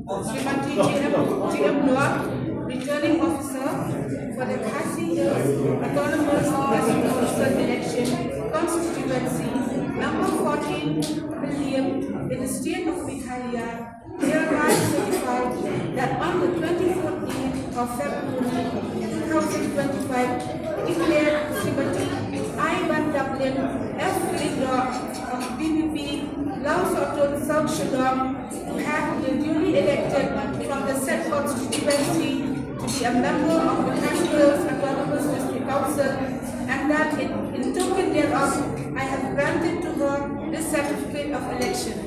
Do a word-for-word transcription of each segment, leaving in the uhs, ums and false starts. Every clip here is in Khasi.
Srimati J M, J M Lok, Returning Officer for the Khasi Hills Autonomous District Council Election Constituency number fourteen, Mylliem, in the state of Meghalaya, hereby certify that on the twenty-fourth day of February two thousand twenty-five, declared Srimati Aibandablin F Lyngdoh of B P P Lawsohtun South Shillong to have been duly elected from the said constituency to be a member of the Khasi Hills Autonomous District Council, and that in, in token thereof, I have granted to her this certificate of election.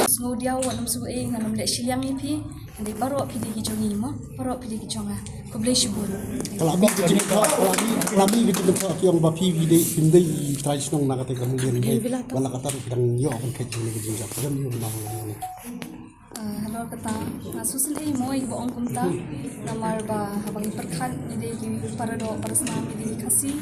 Sngewdiaw wat nym suh ei, ngan ym leh shiliang ïa phi. Hynrei baroh phi dei ki jong ngi mo, baroh phi dei ki jong nga. Khublei shibun. Ka la mih ka jingthoh, ka la mih, ka la mih ka jingthoh ki ong ba phi, phi dei, phim dei i trai shnong na kata ka Mylliem. Hynrei wat la katta ruh ki dang ïoh ban kheit jong ngi ka jingjop. Ka dang ïoh ban ong. Ah, halor kata, nga sngewsynei mo ïa kiba ong kumta. Namar ba haba ngi pyrkhat ngi dei ki para doh para snam, ngi dei ki Khasi.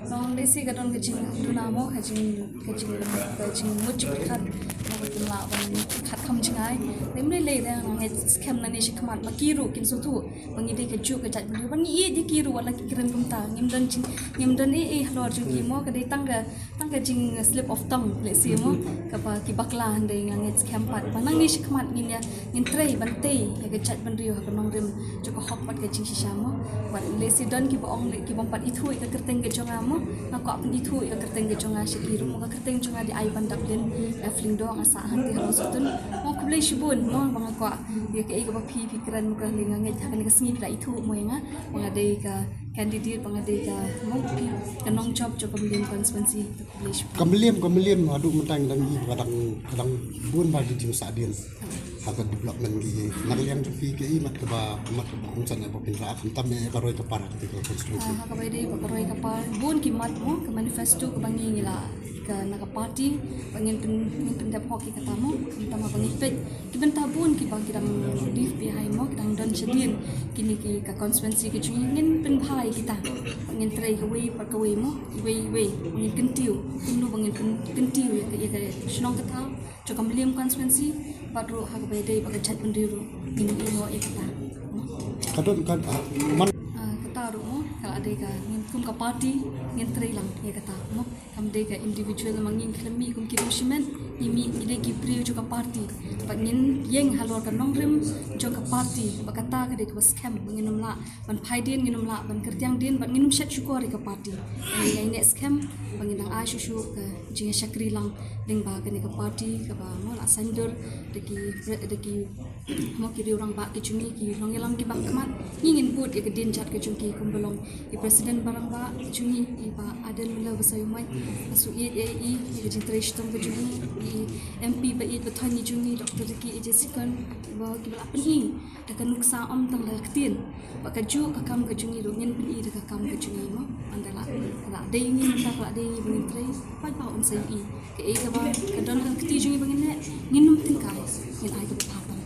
Nang lehse ka don ka jingduna mo, ka jing, ka jing, ka jingmut jingpyrkhat. Mo ba kim lah ban pyrkhat kham jngai. Lem lei lei da nga ngeit skhem nangne shakhmat ba ki ruh kin sngewthuh ba ngi dei kajuh ka jaitbynriew, ba ngi ïeit ïa ki ruh wat la ki kren kumta. Ngim don jing, ngim don ei ei halor jong ki mo, ka dei tang ka Tang ka jing slip of tongue lehse mo, kaba ki bakla, hynrei nga ngeit skhem pat ba nangne shakhmat ngin ïa, ngin trei ban tei ïa ka jaitbynriew ha ka nongrim jong ka hok bad ka jingshisha mo. Bad lehse don kiba ong leh, ki bym pat ithuh ïa ka kyrteng ka jong nga mo. Nga kwah pynithuh ïa ka kyrteng ka jong nga sha ki ruh mo, ka kyrteng jong nga dei Aibandablin F Lyngdoh, nga sah hangtei ha Lawsohtun mo. Khublei shibun mo ba nga kwah ïa kaei kaba phi, phi kren mo, ka, nga ngeit ha kane ka sngi phi la ithuh mo ïa nga ba nga dei ka candidate, ba nga dei ka mo, ka nongjop jong ka Mylliem constituency. Ka Mylliem, ka Mylliem haduh mynta ngi dang ïohi ba ka dang, ka dang bun bha ki jingsahdien ha ka development ki. Na ka liang jong phi kaei mat kaba, mat kaba kongsan ba phin rah khamtam ïa ka roi ka par ha kata ka constituency? Ah, ha kaba ïadei bad ka roi ka par, bun ki mat mo, ka manifesto kaba ngi, ngi la, ka na ka party ba ngin pyn, ngin pyndep hok ïa kata mo, khamtam ba ngin peit ki bynta bun kiba ki dang leave behind mo, ki dang don shadien kine ki, ka constituency ka jong ngi, ngin pynbha ïa kita. Ba ngin trei kawei bad kawei mo, iwei iwei, ba ngin kyntiew, kumno ba ngin pyn, kyntiew ïa ka, ïa ka shnong ka thaw jong ka Mylliem constituency, bad ruh ha kaba ïadei bad ka jaitbynriew ruh ngin ïoh ïa kata. Ka don ka, ah, man. Ah, kata ruh mo, ka la dei ka, ngin kum ka party ngin trei lang ïa kata mo. Kam dei ka individual, ma ngi khlem mih kum ki riewshimet, ngi mih, ngi dei ki briew jong ka party. Bad ngin ïeng halor ka nongrim jong ka party, ba kata ka dei kaba skhem, ba ngin ym lah ban phai dien, ngin ym lah ban kyrtiang dien, bad ngin ym shet shukor ïa ka party. Ngi ïa neh skhem ba ngin dang ai shuh shuh ka jingshakri lang lyngba kane ka party kaba mo la saiñdur da ki, da ki mo ki riew rangbah ki jong ngi, ki nongïalam kiba khmat. Ngi ngin bud ïa ka dienjat ka jong ki kumba long i president ba rangbah ki jong ngi, i Bah Ardent Miller Basaiawmoit. Nga shu ïeit ïa i, ïa ka jingtrei shitom ka jong i, i MP ba ïeit ba thoiñ ki jong ngi, Doctor Ricky A J Syngkon, kiba, kiba la pyni da ka nuksa, ym tang da ka ktien. Ba kajuh ka kam ka jong i ruh ngin pyni da ka kam ka jong i mo. Ynda la, la dei ngi mynta, la dei ngi ba ngin trei, paidbah un sa ïohi. Kaei kaba ka don ha ka kti jong ngi ba ngin leh, ngin ym tyngkai, ngin ai kaba bha tam.